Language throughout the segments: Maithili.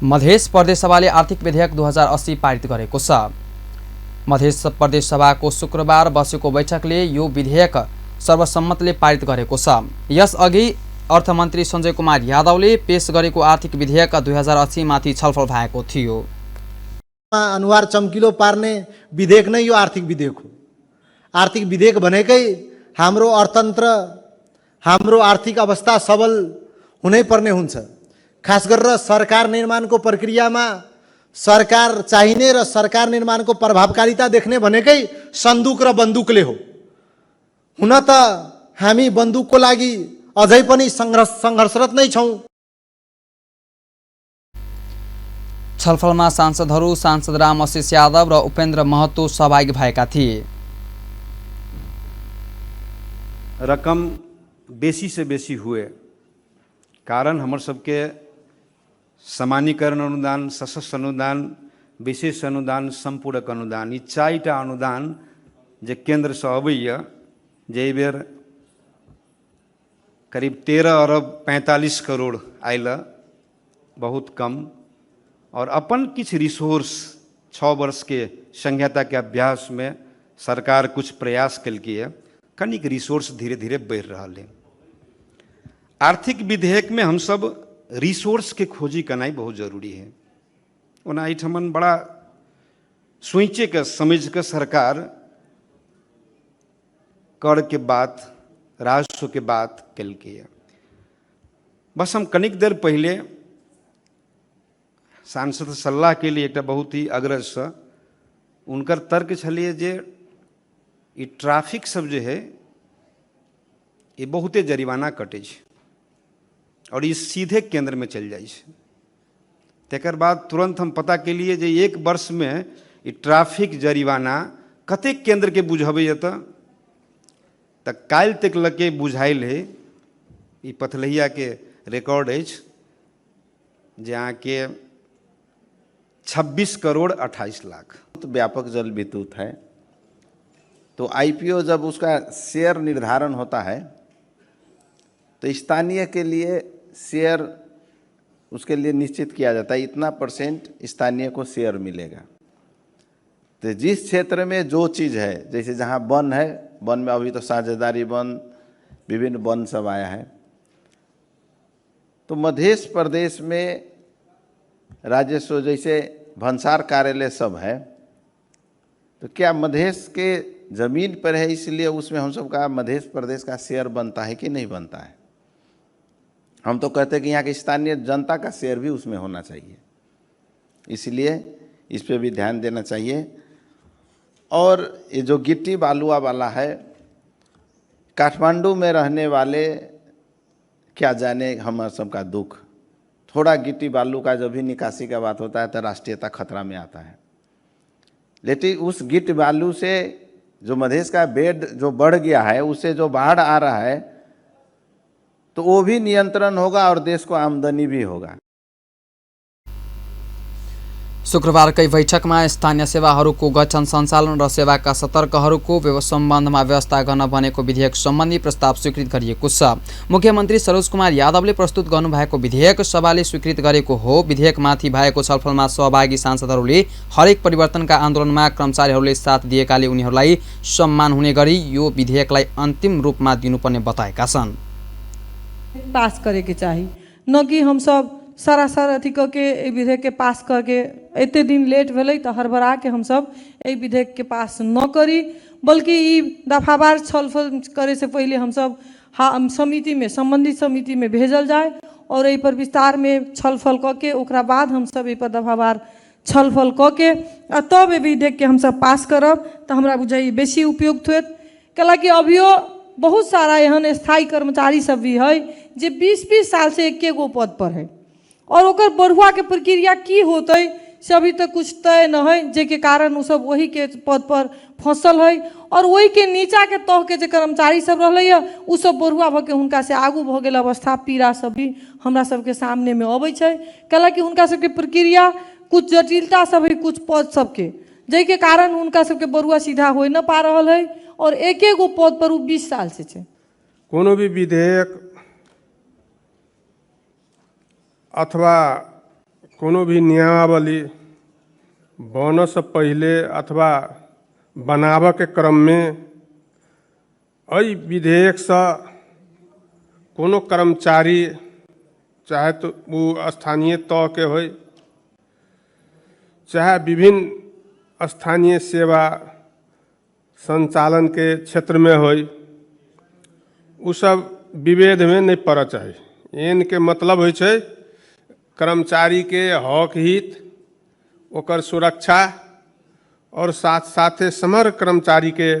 मधेस प्रदेशसभाले आर्थिक विधेयक 2080 पारित गरेको छ। मधेस प्रदेशसभाको शुक्रबार बसेको बैठकले यो विधेयक सर्वसम्मतले पारित गरेको छ। यसअघि अर्थमन्त्री सञ्जय कुमार यादवले पेश गरेको आर्थिक विधेयक 2080 माथि छलफल भएको थियो। अनुहार चम्किलो पार्ने विधेयक नै यो आर्थिक विधेयक हो। आर्थिक विधेयक भनेकै हाम्रो अर्थतन्त्र, हाम्रो आर्थिक अवस्था सबल हुनै पर्ने हुन्छ। खास गरेर सरकार निर्माणको प्रक्रियामा सरकार चाहिने र सरकार निर्माणको प्रभावकारिता देख्ने भनेकै सन्दुक र बन्दुकले हो। हुन त हामी बन्दुकको लागि अझै पनि सङ्घर्षरत नै छौँ। छलफलमा सांसदहरू सांसद राम आशिष यादव र उपेन्द्र महतो सहभागी भएका थिए। रकम बेसी से बेसी हुए कारण हमर सबके सामान्यकरण अनुदान, सशस्त्र अनुदान, विशेष अनुदान, संपूरक अनुदान, ई चारिटा अनुदान जे केन्द्रसँ अबैया, जे एहि बेर करीब 13 अरब 45 करोड़ आयल, बहुत कम। और अपन किछु रिसोर्स 6 वर्षके संहिताके अभ्यासमे सरकार कुछ प्रयास केलकै, कनिक रिसोर्स धीरे धीरे बढ़ि रहल है। आर्थिक विधेयकमे हमसब रिसोर्स के खोजी करनाइ बहुत जरूरी है। ओना एहिठमन बड़ा सोचिके समझिके सरकार कर के बात, राजस्व के बात केलकै। बस हम कनिक देर पहिले सांसद सल्लाह के लिए एकटा बहुत ही अग्रजसँ उनकर तर्क छलिए जे ई ट्रैफिक सब जे है ई बहुते जरिमाना कटै छै और ई सीधे केंद्रमे चलि जाइ छै। तकर बाद तुरंत हम पता केलिए जे एक वर्षमे ई ट्रैफिक जरिमाना कतेक केंद्रके बुझबैए, तऽ काल्हि तक लके बुझायल है, ई पथलहियाके रिकॉर्ड अछि जे अहाँके 26 करोड़ 28 लाख। तो व्यापक जल विद्युत है, तो आईपीओ जब उसका शेयर निर्धारण होता है तो स्थानीय के लिए शेयर उसके लिए निश्चित किया जाता है, इतना परसेंट स्थानीय को शेयर मिलेगा। तो जिस क्षेत्र में जो चीज़ है, जैसे जहाँ वन है, वन में अभी तो साझेदारी वन, विभिन्न वन सब आया है, तो मध्य प्रदेश में राजस्व जैसे भंसार कार्यालय सब है, तो क्या मधेश के ज़मीन पर है इसलिए उसमें हम सब का मध्य प्रदेश का शेयर बनता है कि नहीं बनता है? हम तो कहते हैं कि यहाँ के स्थानीय जनता का शेयर भी उसमें होना चाहिए, इसलिए इस पर भी ध्यान देना चाहिए। और ये जो गिट्टी बालुआ वाला है, काठमांडू में रहने वाले क्या जाने हम सबका दुख। थोड़ा गिट्टी बालू का जब भी निकासी का बात होता है तो राष्ट्रीयता खतरा में आता है, लेकिन उस गिट्टी बालू से जो मधेश का बेड जो बढ़ गया है, उससे जो बाढ़ आ रहा है, तो वो भी नियंत्रण होगा और देश को आमदनी भी होगा। शुक्रबारकै बैठकमा स्थानीय सेवाहरूको गठन, सञ्चालन र सेवाका सतर्कहरूको सम्बन्धमा व्यवस्था गर्न बनेको विधेयक सम्बन्धी प्रस्ताव स्वीकृत गरिएको छ। मुख्यमन्त्री सरोज कुमार यादवले प्रस्तुत गर्नुभएको विधेयक सभाले स्वीकृत गरेको हो। विधेयकमाथि भएको छलफलमा सहभागी सांसदहरूले हरेक परिवर्तनका आन्दोलनमा कर्मचारीहरूले साथ दिएकाले उनीहरूलाई सम्मान हुने गरी यो विधेयकलाई अन्तिम रूपमा दिनुपर्ने बताएका छन्। पास करेके चाही, न कि हम सब सरासर अथी कऽ के एहि विधेयकके पास करके एते दिन लेट भेलै तऽ हड़बड़ा के हमसब एहि विधेयकके पास न करी, बल्कि ई दफावार छलफल करे से पहिले हमसब समितिमे, सम्बन्धित समितिमे भेजल जाय और एहि पर विस्तारमे छलफल कऽ के ओकरा बाद हमसब एहि पर दफावार छलफल कऽ के आ तब एहि विधेयकके हमसब पास करब तऽ हमरा बुझाइए बेसी उपयुक्त होयत। कैलाकि अभियो बहुत सारा एहन स्थायी कर्मचारी सब भी है जे 20-20 साल से एके गो पद पर है और ओकर बढ़ुआके प्रक्रिया की होतै से अभी तक कुछ तय न है, जाहिके कारण ओ सब ओहीके पद पर फँसल है और ओहिके नीचाके तहके जे कर्मचारी सब रहलै हँ ओ सब बढ़ुआ भऽ के हुनका से आगू भऽ गेल अवस्था पीड़ा सब भी हमरा सबके सामनेमे अबै छै। कैलाकि हुनका सबके प्रक्रिया कुछ जटिलता सब है कुछ पद सबके, जाहिके कारण हुनका सबके बढ़ुआ सीधा होइ न पा रहल है और एके गो पद पर ओ 20 साल से छै। कोनो भी विधेयक अथवा कोनो भी नियमावली बनऽसँ पहिले अथवा बनाबऽके क्रममे एहि विधेयकसँ कोनो कर्मचारी, चाहे तो वो स्थानीय तहके होय चाहे विभिन्न स्थानीय सेवा संचालन के क्षेत्र में होय, उ सब विभेदमे नहि पड़ऽ चाही। एनके मतलब होइ छै कर्मचारी के हक हित, ओकर सुरक्षा और साथ साथे समग्र कर्मचारी के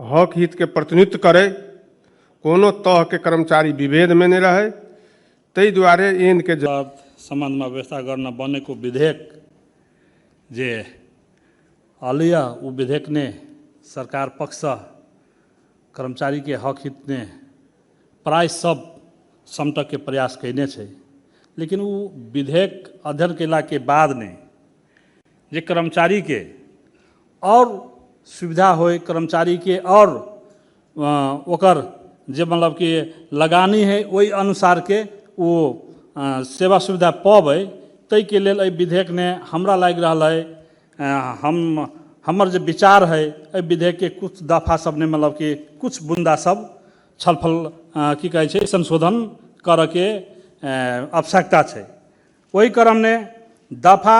हक हित के प्रतिनिधित्व करै, कोनो तह के कर्मचारी विभेद में नहीं रहे। ताहि दुआरे एन के सम्बन्धमा व्यवस्था गर्न बनेको विधेयक जे हालिया ऊ विधेयक ने सरकार पक्ष कर्मचारी के हक हित ने प्राय सब समटक के प्रयास कयने छै, लेकिन ऊ विधेयक अध्ययन कयला के बाद ने जे कर्मचारी के और सुविधा होय, कर्मचारी के और ओकर जे मतलब कि लगानी है ओहि अनुसार के वो सेवा सुविधा पबै, ताहिके लेल एहि विधेयक ने हमरा लागि रहल है, हम हमर जे विचार है एहि विधेयक के कुछ दफा सब ने मतलब कि कुछ बुंदा सब छलफल की कहै छै संशोधन करऽके आवश्यकता छै। ओहि क्रममे दफा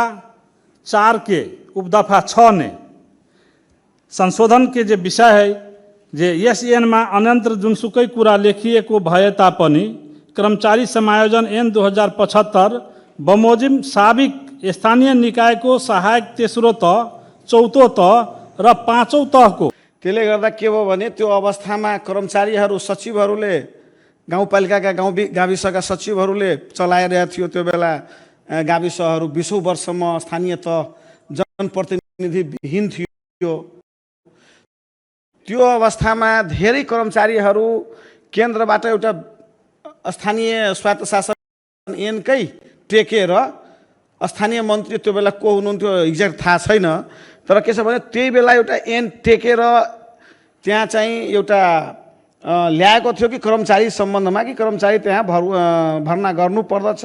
4 के उपदफा 6 ने संशोधन के जे विषय है जे यस ऐनमा अन्यन्त्र जुनसुकै कुरा लेखिएको भए तापनि कर्मचारी समायोजन ऐन 2075 बमोजिम साबिक स्थानीय निकायको सहायक तेस्रो तह, चौथो तह र पाँचौं तहको। त्यसले गर्दा के भयो भने त्यो अवस्थामा कर्मचारीहरू सचिवहरूले गाउँपालिकाका गाविसका सचिवहरूले चलाइरहेको थियो। त्यो बेला गाविसहरू 20 वर्षसम्म स्थानीय तह जनप्रतिनिधि विहीन थियो। त्यो अवस्थामा धेरै कर्मचारीहरू केन्द्रबाट एउटा स्थानीय स्वायत्त शासन ऐनकै टेकेर स्थानीय मन्त्री त्यो बेला को हुनुहुन्थ्यो एक्ज्याक्ट थाहा छैन, तर के छ भने त्यही बेला एउटा ऐन टेकेर त्यहाँ चाहिँ एउटा ल्याएको थियो कि कर्मचारी सम्बन्धमा कि कर्मचारी त्यहाँ भर्ना गर्नुपर्दछ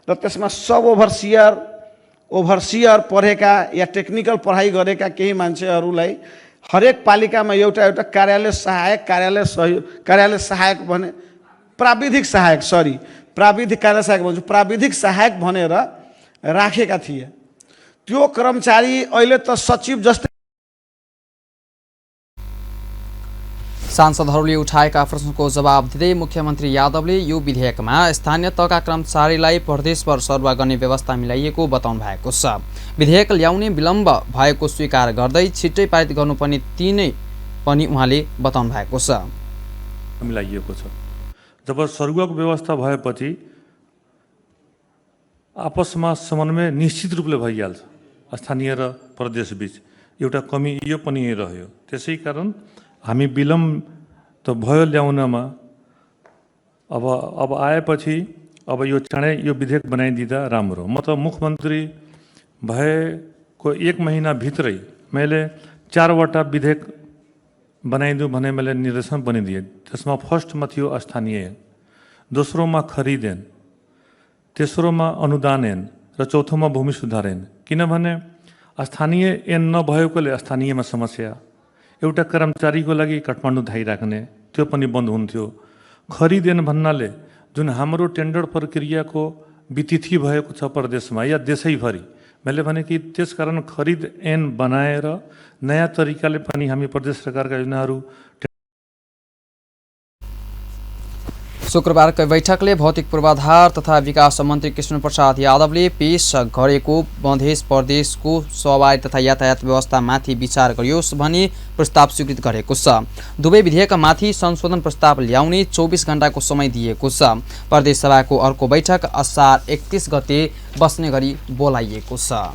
र त्यसमा सब ओभरसियर पढेका या टेक्निकल पढाइ गरेका केही मान्छेहरूलाई हरेक पालिकामा एउटा एउटा कार्यालय सहायक, कार्यालय सहयोग, कार्यालय सहायक भने प्राविधिक सहायक, सरी प्राविधिक कार्यालय सहायक भन्छु, प्राविधिक सहायक भनेर राखेका थिए। त्यो कर्मचारी अहिले त सचिव जस्तै। सांसदहरूले उठाएका प्रश्नको जवाब दिँदै मुख्यमन्त्री यादवले यो विधेयकमा स्थानीय तहका कर्मचारीलाई प्रदेशभर सरुवा गर्ने व्यवस्था मिलाइएको बताउनु भएको छ। विधेयक ल्याउने विलम्ब भएको स्वीकार गर्दै छिट्टै पारित गर्नुपर्ने तिनै पनि उहाँले बताउनु भएको छ। मिलाइएको छ। जब सरुवाको व्यवस्था भएपछि आपसमा समन्वय निश्चित रूपले भइहाल्छ स्थानीय र प्रदेशबीच, एउटा कमी यो पनि रह्यो। त्यसै कारण हामी विलम्ब त भयो ल्याउनमा, अब आएपछि अब यो चाँडै यो विधेयक बनाइदिँदा राम्रो। म त मुख्यमन्त्री भएको 1 महिनाभित्रै मैले 4वटा विधेयक बनाइदिउँ भने मैले निर्देशन पनि दिएँ। त्यसमा फर्स्टमा थियो स्थानीय ऐन, दोस्रोमा खरिद ऐन, तेस्रोमा अनुदान ऐन र चौथोमा भूमि सुधार ऐन। किनभने स्थानीय ऐन नभएकोले स्थानीयमा समस्या, एउटा कर्मचारीको लागि काठमाडौँ धाइराख्ने त्यो पनि बन्द हुन्थ्यो। खरिद ऐन भन्नाले जुन हाम्रो टेन्डर प्रक्रियाको वितिथि भएको छ प्रदेशमा या देशैभरि, मैले भने कि त्यसकारण खरिद ऐन बनाएर नयाँ तरिकाले पनि हामी प्रदेश सरकारका योजनाहरू। शुक्रबारको बैठकले भौतिक पूर्वाधार तथा विकास मन्त्री कृष्ण प्रसाद यादवले पेश गरेको मधेस प्रदेशको सवारी तथा यातायात व्यवस्थामाथि विचार गरियोस् भनी प्रस्ताव स्वीकृत गरेको छ। दुवै विधेयकमाथि संशोधन प्रस्ताव ल्याउने 24 घण्टाको समय दिएको छ। प्रदेशसभाको अर्को बैठक असार 31 गते बस्ने गरी बोलाइएको छ।